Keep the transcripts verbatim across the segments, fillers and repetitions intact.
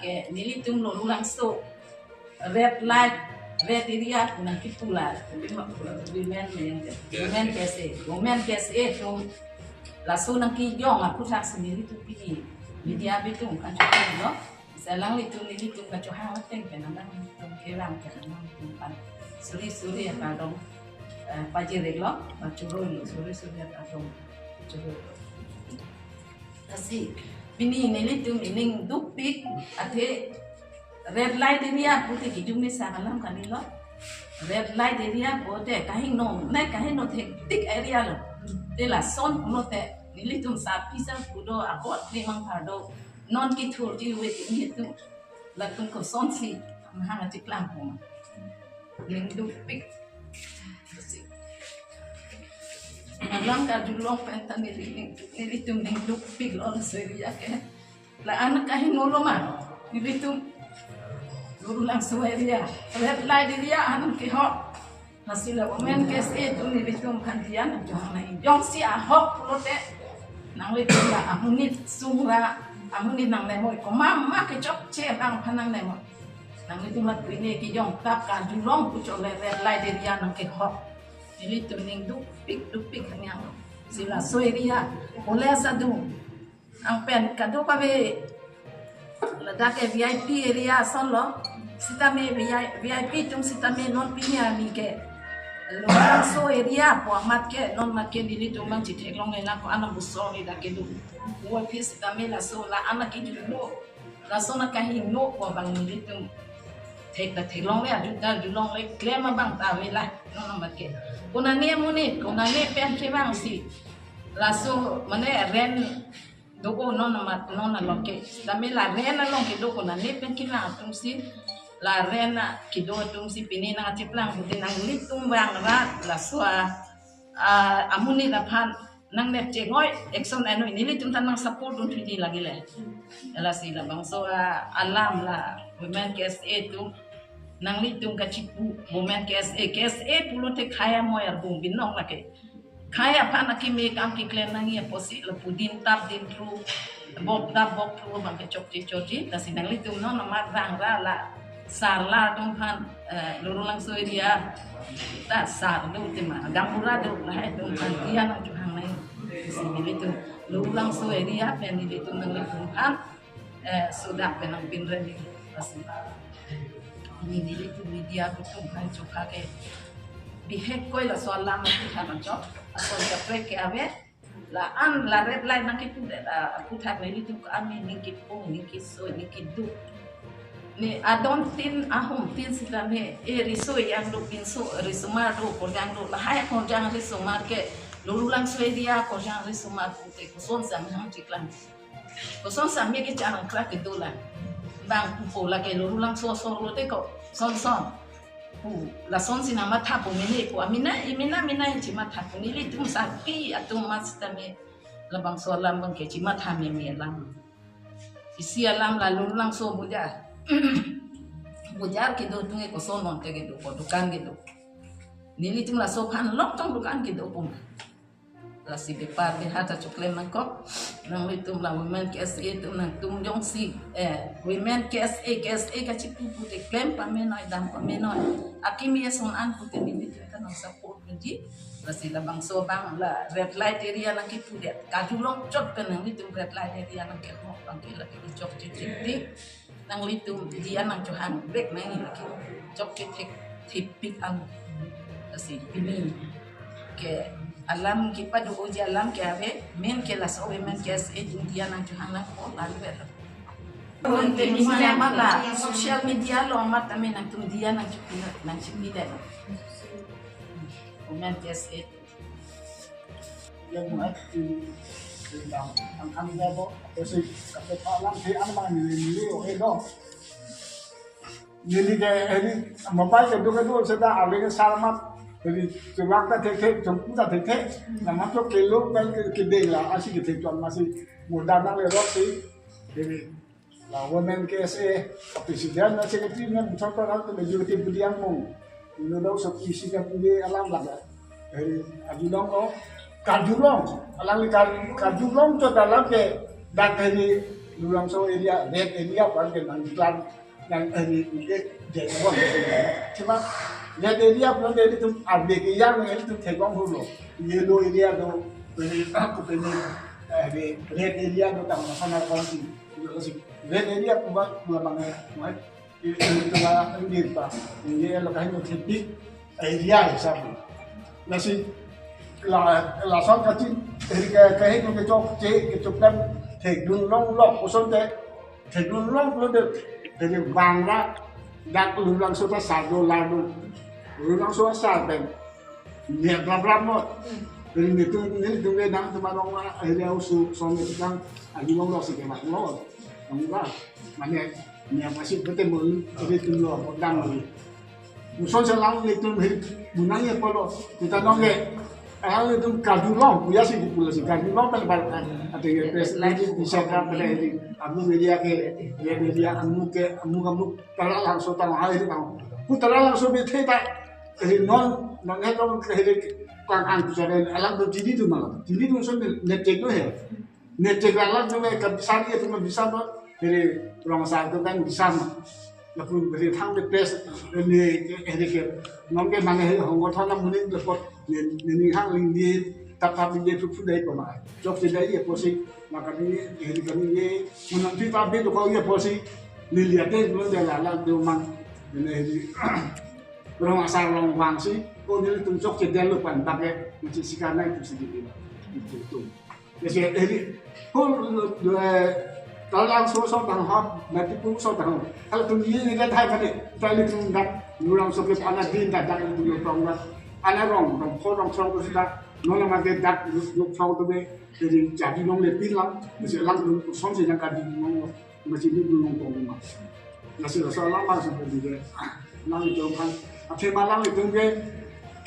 Ke nelitum Lorulangso red light, red area pu nangkipu la women, women K S A, women K S A atum laso nangkejong aputhaksi nelitum pini media abitum aphan choteng lo. Selang nelitum, nelitum kachohang ateng pen nangtum kevang pen nangtum aphan suri suri akardom, eh, pajirlo, pachuroi lo, suri suri akardom churoi lo. Lasi pini nelitum ining dukpik athe red light area pute kijumni sa alam kalilo. Red light area pute kahingno, ne kahingno thektik area lo. Te lason pulote nelitum sarpi sarpo do, abot nemang phar do, non kithurji wait nelitum latum kosonsi mahang achiklang puma. Ining dukpik. Alam karjulong pen ta neli, nelitum ining dukpik lo laso area ke. La-an kahingno lo ma nelitum Lorulangso area, red light area an kehok. Lasi la women K S A atum nelitum aphan diya nangchohang nangji. Jongsi ahok pulote nanglitum la amonit sung ra, amonit nangnemo, komat ma kechokche abang aphan nangnemo. Nanglitum la pine kejong ta karjulong pu chot le red light area nangkehok. Nelitum ining dukpik dukpik hanyang. Si laso area, ole sadu. Ang pen kadokave ladak ke V I P area ason lo. Sitame V I, V I P atum sitame non pini arni ke Lorulangso area pu amat ke non mat ke nelitum abang chitheklongle nang ko anam busong ni dak kedo. Wo phi sitame laso la-an akijul lo. Laso nangkahingno pu abang nelitum thek ta theklongle, ajut ta julongle, klem abang ta ave la non amat ke. Konane amonit, konane pen kevangsi laso mane rent do-o non amat non along ke. Sitame la rent along kedo konane pen kevang atumsi, la rent a kedo atumsi pini nangchiplang pute nanglitum vang ra laso a, a, amonit aphan nangnep chengoi action anoi nelitum ta nang support dun thuji lagi le. Lasi labangso a, alam la women K S A atum nanglitum kachipu, women K S A, K S A pulote khei amoi arbung binong lake. Khei aphan akimi kam keklem nangji apotsi lapu din tap din thru, bok tap bok thru abang ke chokche chokche, lasi nanglitum non amat vang ra la sar la atum aphan, eh, Lorulangso area ta sar do tema, gaonbura do lahai atum aphan diya nangchohang nangji. Lasi nelitum Lorulangso area pen nelitum nanglitum aphan, eh, sodak pen nangpinre neli. Lasi pini nelitum media atum aphan chokha ke bihek koi laso alam aphuthak anchot, ason kaprek ke ave. La-an la red light nangkipudet, ah, aphuthak nelitum ke ami ning kipung, ning kisoi, ning kiduk. Ne adon tin ahum tin sitame, e riso yang do pinso, risomar do, korjang do, lahai korjang risomar ke, Lorulangso area korjang risomar pute kosonsi amahang chiklang. Kosonsi ame kechang krak kedo la. Bang pupo lake Lorulangso asor lote koson son. Pu, lasonsi nangmatha pu mene pu, amena, imena, mena chimatha pu, nelitum sarpi atum amat sitame labangso alam abang ke chimatha meme alam. Isi alam la Lorulangso bojar. Bojar kedo atum ke koson non te kedo, ko dukan kedo. Nelitum laso aphan longtong dukan kedo puma. Lasi bepar beha ta choklem nangkok. Nanglitum la women K S A atum nangtum jongsi, eh, women K S A, K S A kachipu pute klem pamenoi, dam pamenoi. Akimi ason an pute nelitum ta nang support nangji. Lasi labangso abang la red light area nangkipudet, karjulong chot pen nanglitum red light area nangkehok abang ke lake chokche chektik. Nanglitum diya nangchohang vek nangji lake. Chokche thek thepik ang. Lasi pini ke alam kepado-oji alam ke ave, main ke laso women K S A atum diya nangchohang nangpo lalu vet lo. Konten media amat la, social media along amat tame nangtum diya nangchepina nangchepina lo. Women K S A. Yang mati, yang ang ang ya bo, kasi kasi alam si ang mang nili nili, okay do. Neli ke, neli mobile ke do ke do, seda aling salamat. Jadi tulang ta thek thek, tumpu ta thek thek. Nama tu kilo kan ke kideng la, asi ke thek tuan masih muda na le rosi. Jadi la women K S A president na secretary na chot pa tu baju ke pudiang mo. Ino do so isi ke pudi alam laga. Jadi ajulong ko, kajulong, alang kar kajulong chot alam ke Dak hini Lulangso area, red area aphan ke nang declare nang hini ke jengwon. Cuma red area aphan ke itum arbe ke yang itum theklong hulo. Yellow area do, hini, hini, eh, red area do tang sana konsi. Red area kuma kuma bang, eh, Itulah ini pa, ini lo kahin thepik area hisap. Lasi la lason kachin, eh, ke kahin kechokche, kechokdam thekdun longlok, kosonte thekdun longlo de, jadi bangla dak Lulangso ta sado lado, Lulangso sa ben. Nia bla bla mo. Jadi nitu nitu le dang teman orang akhirnya usu song itu kan agi longlok si kemat lo. Longlok. Mane nia masih betul mo jadi tu lo dang lagi. Muson selang nitu hiri munang ya polo. Kita nongge. Alang nitu kadu long, ya si populasi kadu long kan bal kan. Ada ya pes lagi bisa kan pada ini. Amu media ke, ya media amu ke, amu kamu tala Langso tang hai tang. Ku tala Langso be theta. Hiri non, non he tong hiri kang ang tu saren alang tu tini tu malam. Tini tu son ne cek tu he. Ne cek alang tu me kam sari tu me bisa tu. Hiri rong sa tu kan bisa ma. Lapu hiri thang de pes ne hiri ke. Nongke mane hiri hong thon na muning de pot. Ne ne ni hang ling ni tap tap ni tu tu dai ko ma. Chokche dai ye posi. Maka ni hiri kami ye. Munang ti tap de ko ye posi. Ni lihat de belum jalan alang tu mang. Ne hiri. Rong asar long vangsi, ko nelitum chokche detlo pan, bak ke, mesti sikan nai tu sigi dilo. Itu tu. Jadi, jadi, ko, eh, kalau langsung so tang hap, mati pun so tang. Kalau tu ni ni dah hai mati, kalau tu dah, lu langsung ke anak din dah, dah lu tong dah. Anak rong, rong pho rong song tu sudah, nona mati dah, lu lu song tu be, jadi jadi nong le pin lang, mesti lang tu song si yang kadi nong. Masi ni belum kong ma. Nasi rasa lama sampai di dia. Lang itu kan. Akhir malang itu ke.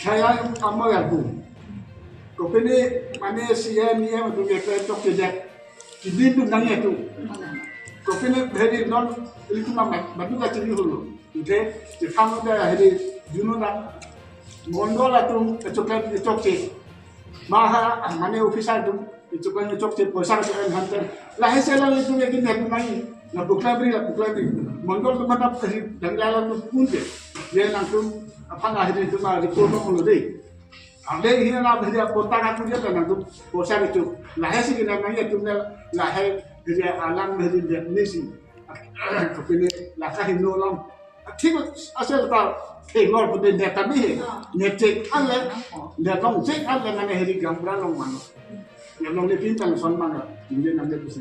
Saya kamu ya bu. Kopine mane C M E M itu ke chokche det. Kidin tu nang itu. Kopine beri non itu mama batu kacil dulu. Oke, kita mau dah hari Juni dah. Mondol atum chokche chokche. Maha mane officer atum. Ichuklang ichokche poisa ke en hanten. Lahai se lang itum yakin yakin mai. Na bukla bri la bukla bri. Mondol tu mana pasi dang lala tu pun ke. Ye nangtum aphan lahai itum ma report lo dei. Ade hina na bhari kota ka kuja ta nangtum poisa ke chuk. Lahai si kina mai itum na lahai bhari alang bhari dek ni si. Kopine lahai hino lang. Thik asel ta thengor pute neta bi he. Ah. Neche ale, ah, netong che ale mane hiri gaonbura along mano. Nelong le pintan son mano. Nde namde pusi.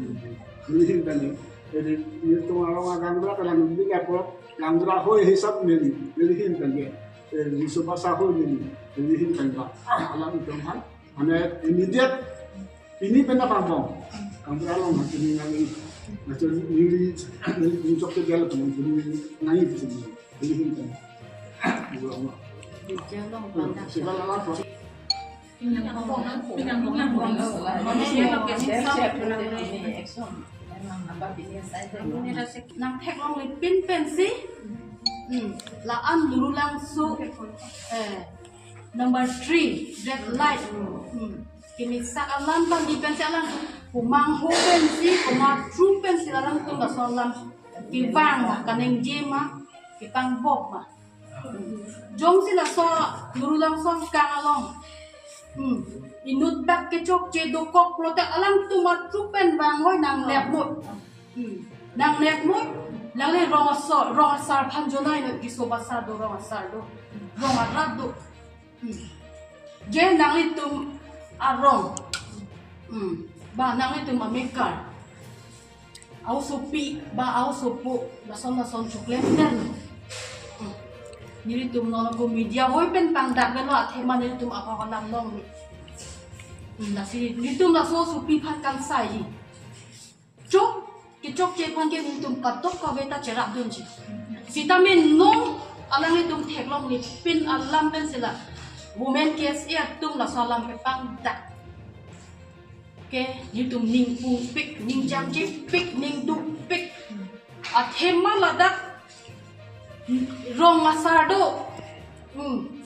Nelihin tani. Jadi nitum along gaonbura kalang nde apo gaonbura hoi hisap neli. Nelihin tani. Eh, Niso Basa hoi neli. Nelihin tani ba. Ah, alam itum han. Mane immediate pini pen na pangpong. Gaonbura along mati ni nang ni. Mati ni ni ni ni chok ke dia lo pini ni nang ni pini ni ni kan. Dua lo. Dia lo pangpong. Siapa lama tu? Nang theklongle pin pensi. Hmm. La-an Lulangso. Eh. Number three, red light. Hmm. Kimisak alam bang di pensi alam. Komang ho pensi, komatru pensi alam tum lason alam. Kevang ma, kaningje ma, kepangbok ma. Jongsi laso, Lulangso kang along. Hmm. Inut bak kechokche dokok pulote alam tum matru pen vang hoi nang lepmut. Hmm. Nang lepmut, nang le rong asar, rong asar phan jonai no Niso Basa do rong asar do. Rong arat do. Hmm. Je nanglitum arong. Hmm. Ba nanglitum amekar. Aosopi, ba aosopo, lason lason choklemden. Hmm. Nelitum non ko media hoi pen pangdak lo athema nelitum ahok alam long ni. Hmm, lasi nelitum laso aosopi phan kangsai. Chok, kechokche aphan ke nelitum kadokave ta cherapdunji. Sitame non alanglitum theklongle pin alam pensi la. Women K S A atum laso alam kepangdak. Ke nelitum ning pungpik, ning jangchepik, ning dukpik. Athema ladak rong asar do. Hmm.